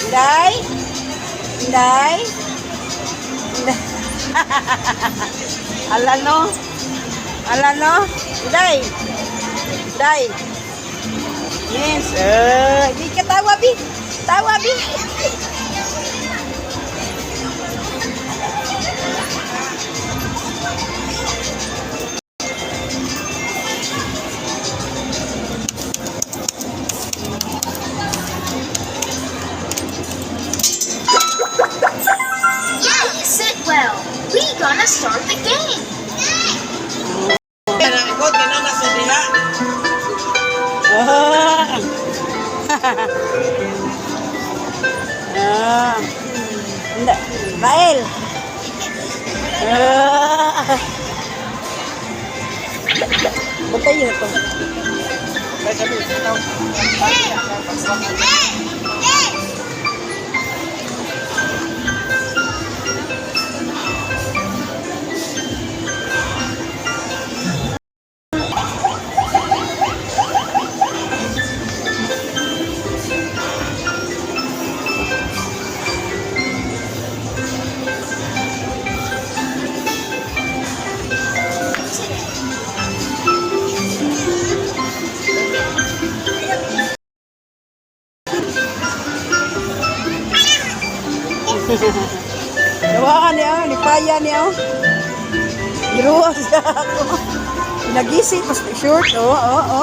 Inday? Inday? Inday? Ala no? Ala no? Inday? Inday? Yes. Di ka tawa, bi. Tawa, bi. Yeah, you sit well. We gonna start the game. Kanang ikot kanang nasa diha. Ah. Ah. Hindi. Rael. Ah. Bantay na to. Ay, sabi, ikaw. Hey! Hey! Today. Nawa niya, nipaya niya. Oh. Giruwa siya ako. Nagisi, pas short. Oo.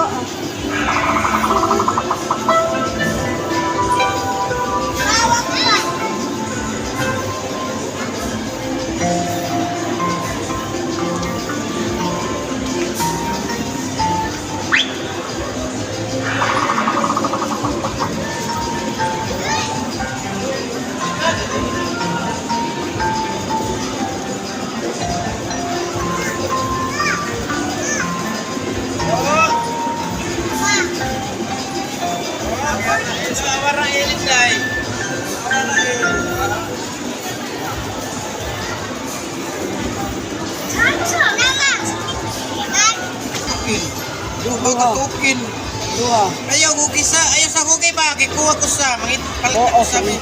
Wala ilit day. Wala ilit. Time to eat. Tukin. Duha ka tukin. Duha. Ayaw ko kisa, ayaw sa kuki ba? Kikuha ko sa mangit palit Oo, ko sa mi.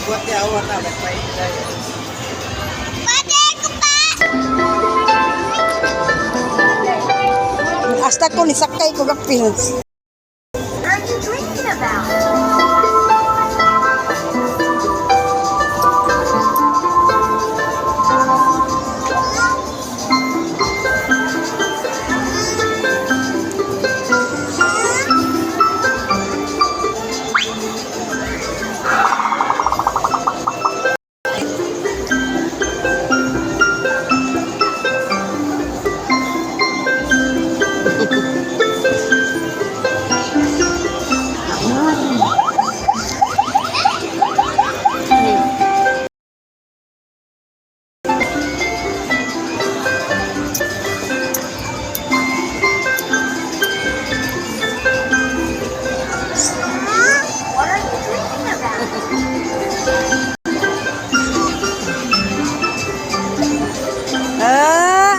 Buat ya awan na magpait day. Pwede ko pa! Hasta ko nisakay ko gapil. What are you dreaming about? What are you dreaming about? Ah!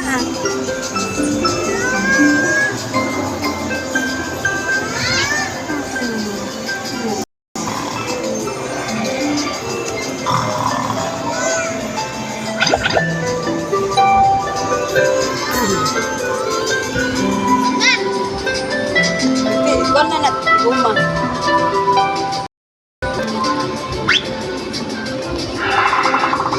Ikaw na na, guma.